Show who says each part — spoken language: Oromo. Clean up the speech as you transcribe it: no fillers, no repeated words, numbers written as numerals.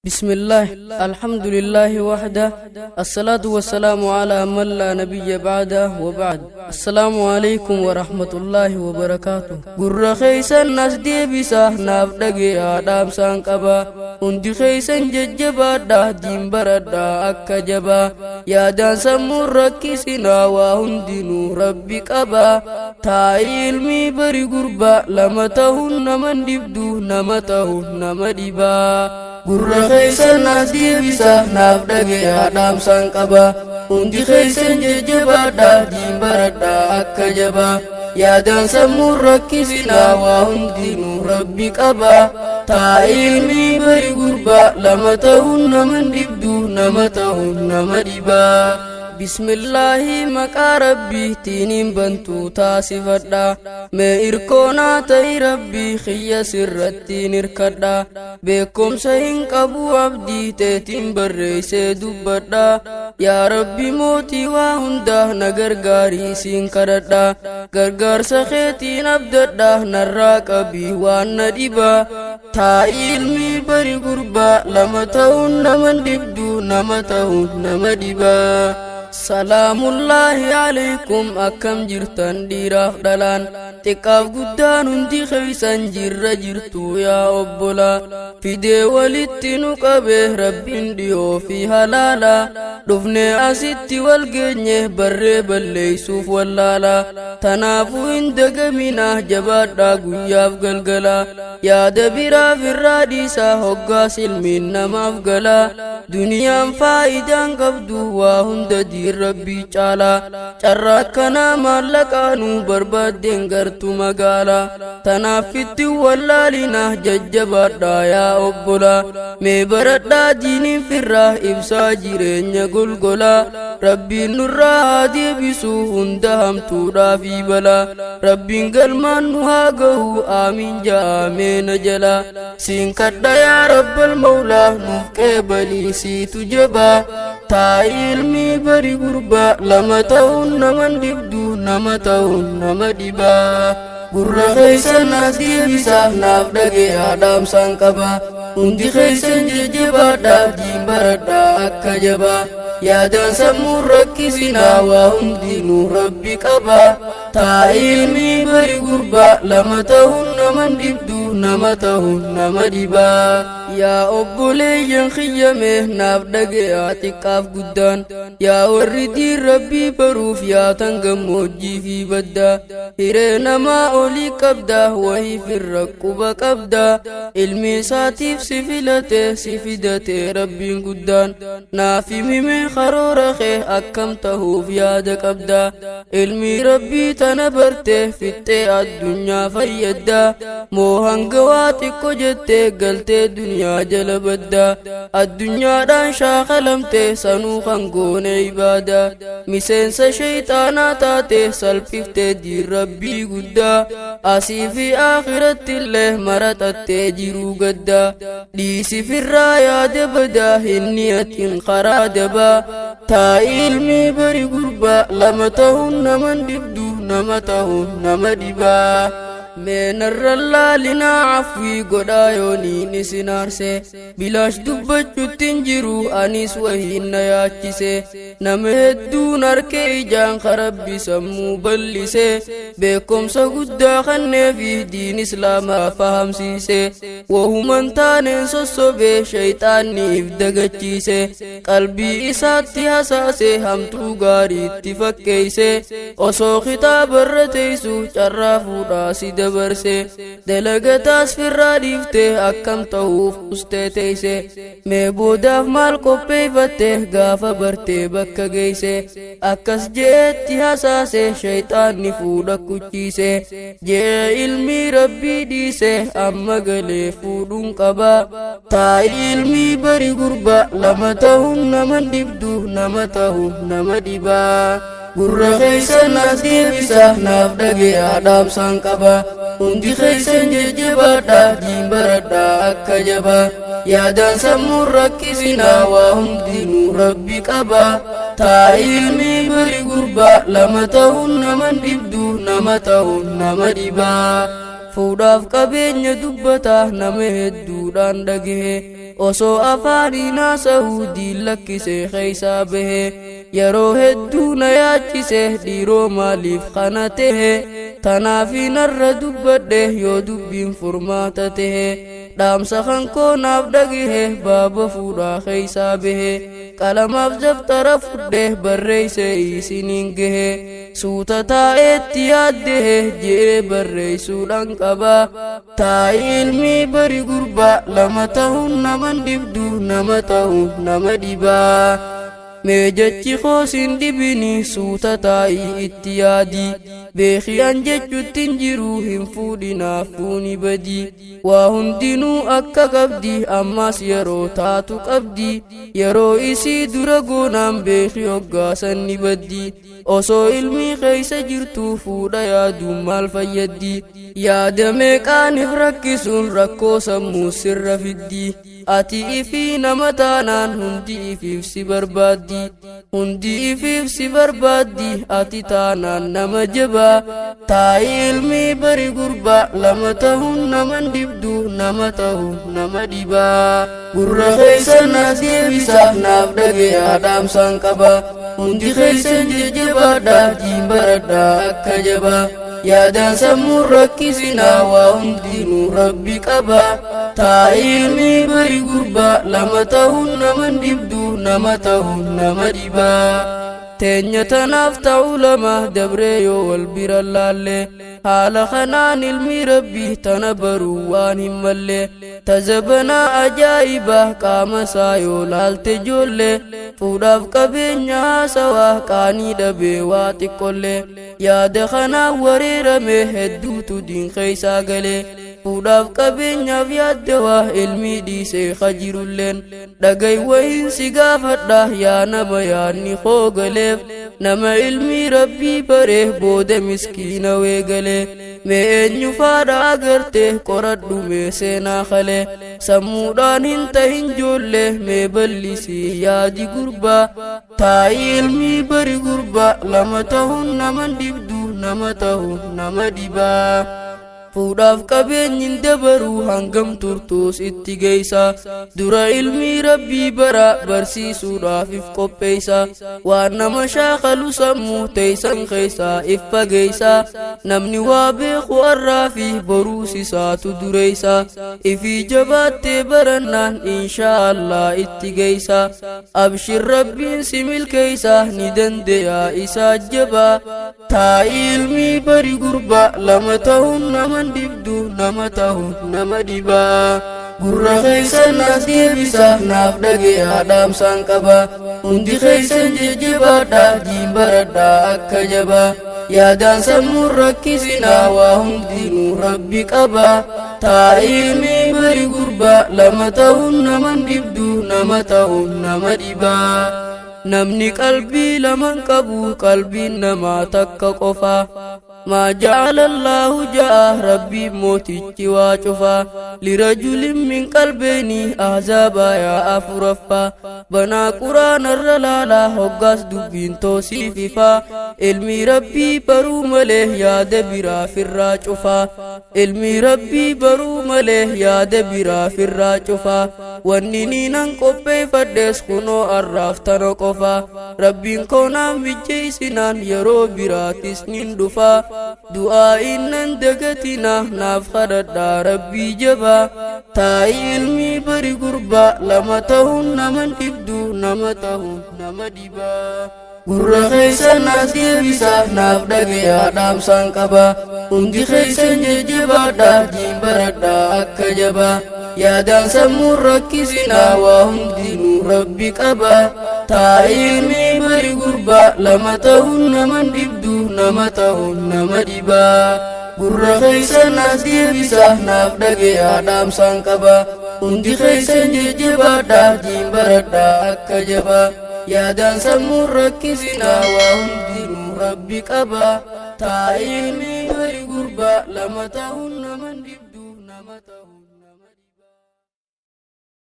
Speaker 1: بسم الله، الحمد لله وحده، الصلاة والسلام على من لا نبي بعده، وبعد، السلام عليكم ورحمة الله وبركاته. Gurra keeysan as deebisa, naaf dhageeyaa, dhaamsaan qaba. Hundi keeysan jajjabaadha, diin baradha akka jabaa. Yaadaan sammuun rakkisinaa, waa hundinuu Rabbi qaba. Taa'ii ilmii bari gurbaa, lama ta'uun naman dhibdu, nama ta'uun nama dhibaa. Gurra keeysan as deebisa, naaf dhageeyaa, dhaamsaan qaba. Hundi keeysan jajjabaadha, diin baradha akka jabaa. Yaadaan sammuun rakkisinaa, waa hundinuu Rabbi qaba. Taa'ii ilmii bari gurbaa, lama ta'uun naman dhibdu, nama ta'uun nama dhibaa. Bismillaahi, maqaa Rabbiitiiniin bantuu taasifadha. Mee irkoonaa ta'i, Rabbii xiyya sirrattiin hirkadha. Beekumsa hin qabu, abdii teetiin barreessee dubbadha. Yaa Rabbi mootii waa hundaa, na gargaarii siin kadhadha. Gargaarsa keetiin abdadha, narraa qabii waan na dhiba. Taa'ii ilmii bari gurbaa, lama ta'uun naman dhibdu, nama ta'uun nama dhibaa. Salaamullaahi alaykum, akkam jirtan dhiiraaf dhalaan, xiqqaaf guddaan, hundi keeysan jirra jirtu yaa obbola? Fidee walitti nu qabe Rabbiin dhiyoo fi halaala. Dhufnee asitti wal geenye, barree balleeysuuf wallaala. Tanaafuu hin dagamina, jabaadhaa guyyaaf galgala. Yaada biraaf irraa dhiisaa, hoggaas ilmiin namaaf gala. Duniyaan faayidaan qabdu, waa hunda diin Rabbii caala. Carraa akkanaa maallaqaanuu barbaaddeen gartu magaala. Tanaaf itti wallaalina, jajjabaadhaa yaa obbola. Mee baradhaa diiniin firraa ibsaa jireenya golgola. Rabbiin nurraa haa deebisu hunda hamtuudhaa fi bala. Rabbiin galmaan nu haa gahu, aamiin ja'ameena jala. Siin kadha yaa Rabbal Mawlaa, nuuf qeebalii, siitu jabaa. Taa'ii ilmii bari gurbaa, lama ta'uun naman dhibdu, nama ta'uun nama dhibaa. Gurra keeysan as deebisa, naaf dhageeyaa, dhaamsaan qaba. Hundi keeysan jajjabaadha, diin baradha akka jabaa. Yaadaan sammuun rakkisinaa, waa hundinuu Rabbi qaba. Taa'ii ilmii bari gurbaa, lama ta'uun naman dhibdu, nama ta'uun nama dhibaa. Yaa obboleeyyan kiyyame, naaf dhageeyaa, xiqqaaf guddaan. Yaa warri diin Rabbii baruuf yaatan gammoojjii fi badda, hiree namaa olii qabda, wahii firra quba qabda. Ilmi isaatiif si filate, si fidate Rabbiin guddaan. Naaf himime karoora kee, akkam tahuuf yaada qabda? Ilmi Rabbii tana barte fixxee addunyaa fayyadda moo hanga waa xiqqo jettee galtee duniyaa jala badda? Addunyaadhaan shaakalamte, sanuu kan goone ibaada. Miseensa shayxaanaa taate, salphiftee diin Rabbii guddaa. Asii fi akhiratti illee maraxattee jiruu gadda. Dhiisi firraa yaada badaa, hin niyatin karaa dabaa. Taa'ii ilmii bari gurbaa, lama ta'uun naman dhibdu, nama ta'uun nama dhibaa. Mee narra laalinaa, afwii godhaa yooniin isin aarse. Bilaash dubbachuutti hin jiru, anis wahiin na yaachise. Nama hedduun harkee ijaan karabbi sammuu bal'ise, beekumsa guddaa kanneefi diin Islaamaa fahamsiise. Wahuman taaneen sossobee, shayxaanniif dagachiise. Qalbii isaatti hasaase, hamtuu gaariitti fakkeeyse. Osoo kitaabarra teeysu carraa fuudhaa si dabarse. Dalagataas firraa dhiifte, akkam ta'uuf ustee teeyse? Mee boodaaf maal qopheeffatte gaafa bartee bakka geeyse? Akkas jeetti hasaase, shayxaanni fuudha kuchiise. Jee ilmii Rabbii dhiise, amma galee fuudhuun qaba. Taa'ii ilmii bari gurbaa, lama ta'uun naman dhibdu, nama ta'uun nama dhibaa. Gurra keeysan as deebisa, naaf dhageeyaa, dhaamsaan qaba. Hundi keeysan jajjabaadha, diin baradha akka jabaa. Yaadaan sammuun rakkisinaa, waa hundinuu Rabbi qaba. Taa'ii ilmii bari gurbaa, lama ta'uun naman dhibdu, nama ta'uun nama dhibaa. Fuudhaaf qabeenya dubbata, nama hedduudhaan dhagahe. Osoo afaaniin haasa'uu diin lakkisee keeysaa bahe. Yeroo hedduu na yaachise dhiiroo maaliif kana tahe. Tanaaf narra dubbadhe yoo dubbiin furmaata tahe. Dhaamsa kan koo naaf dhagahe baaba fuudhaa keeysaa bahe. Qalamaaf daftara fudhe barreeyse isiniin gahe. Suuta taa'eetti yaaddehe je'ee barreessuudhaan qaba. Taa'i ilmii bari gurbaa lama ta'uun naman dhibdu nama ta'uun nama dhibaa. Mee jechi koosin dhibini suuta taa'ii itti yaadi. Beekiyaan jechuutti hin jiru hin fuudhinaaf fuuni badi. Waa hundinuu akka qabdi ammas yeroo taatu qabdi. Yeroo isii dura goonaan beeki hoggaasan ni baddi. Osoo ilmii keeysa jirtu fuudha yaaduun maal fayyaddi? Yaada meeqaaniif rakkisuun rakkoo sammuu sirra fiddi. Ati ifii nama taanaan hundi ifiif si barbaaddi. Hundi ifiif si barbaaddi ati taanaan nama jabaa. Taa'i ilmii bari gurbaa lama ta'uun naman dhibdu nama ta'uun nama dhibaa. Gurra keeysan as deebisaa naaf dhagayaa dhaamsaan qaba. Hundi keeysan jajjabaadhaa diin baradhaa akka jabaa. Yaadaan sammuun rakkisinaa waa hundinuu rabbi qaba. Taa'i ilmii bari gurbaa lama ta'uun naman dhibdu nama ta'uun nama dhibaa. Teenya tanaaf ta'u lama dabree yoo wal bira laalle. Haala kanaan ilmi rabbii tana baruu waan hin malle. Tazabanaa ajaa'iba qaama isaa yoo laalte joolle. Fuudhaaf qabeenya haasawaa qaanii dhabee waa xiqqolle. Yaada kanaan wareerame hedduutu diin keeysaa gale. Fuudhaaf qabeenyaaf yaaddawaa ilmii dhiisee hajirulleen. Dhagay wayiin si gaafadha yaa nama yaadni koo galeef. Nama ilmii rabbii baree booda miskiina weegale. Mee eenyu faadha agarte qoradhu mee seenaa kale. Sammuudhaan hin tahin joolle mee bal'isii yaadi gurbaa. Taa'i ilmii bari gurbaa lama ta'uun naman dhibdu nama ta'uun nama dhibaa. Fuudhaaf qabeenyi dabaruu hangam turtuus itti geeysa. Dura ilmii rabbii bara barsiisuudhaaf if qopheeysa. Waan nama shaakalu sammuu teeysan keeysaa if fageeysa. Namni waa beeku har'aa fi boruus isaatu dureeysa. Ifii jabaattee barannaan inshaa Allah itti geeysa. Abshir rabbiin si milkeeysa ni dandeeyaa isaa jabaa. Taa'i ilmii bari gurbaa lama ta'uun nama dhibdu nama ta'uun nama dhibaa. Gurra keeysan as deebisaa naaf dhagayaa dhaamsaan qaba. Hundi keeysan jajjabaadhaa diin baradhaa akka jabaa. Yaadaan sammuun rakkisinaa waa hundinuu rabbi qaba. Taa'i ilmii bari gurbaa lama ta'uun naman dhibdu nama ta'uun nama dhibaa. Namni qalbii laman qabu qalbiin namaa takka qofa. Maa ja'ala Allaahu ja'a rabbii mootichi waa cufa. Lirajulin min qalbeyni ahzaaba yaa afuraffaa. Banaa quraanarra laalaa hoggaas dubbiin toosiif ifa. Ilmi rabbii baruu malee yaada biraa firraa cufa. Ilmi rabbii baruu malee yaada biraa firraa cufa. Wanni niinan qopheeffadhes kunoo arraaf tana qofa. Rabbiin koonaan mijjeessinaan yeroo biraatis nin dhufa. Du'aa innan dagatina naaf kadhadhaa rabbii jabaa. Taa'i ilmii bari gurbaa lama ta'uun naman dhibdu nama ta'uun nama dhibaa. Gurra keeysan as deebisaa naaf dhagayaa dhaamsaan qaba. Hundi keeysan jajjabaadhaa diin baradhaa akka jabaa. Yaadaan sammuun rakkisinaa waa hundinuu rabbi qaba. Taa'i ilmii bari gurbaa lama ta'uun naman dhibdu nama ta'uun nama dhibaa. Gurra keeysan as deebisaa naaf dhagayaa dhaamsaan qaba. Hundi keeysan jajjabaadhaa diin baradhaa akka jabaa. Yaadaan sammuun rakkisinaa waa hundinuu rabbi qaba. Taa'i ilmii bari gurbaa lama ta'uun naman dhibdu.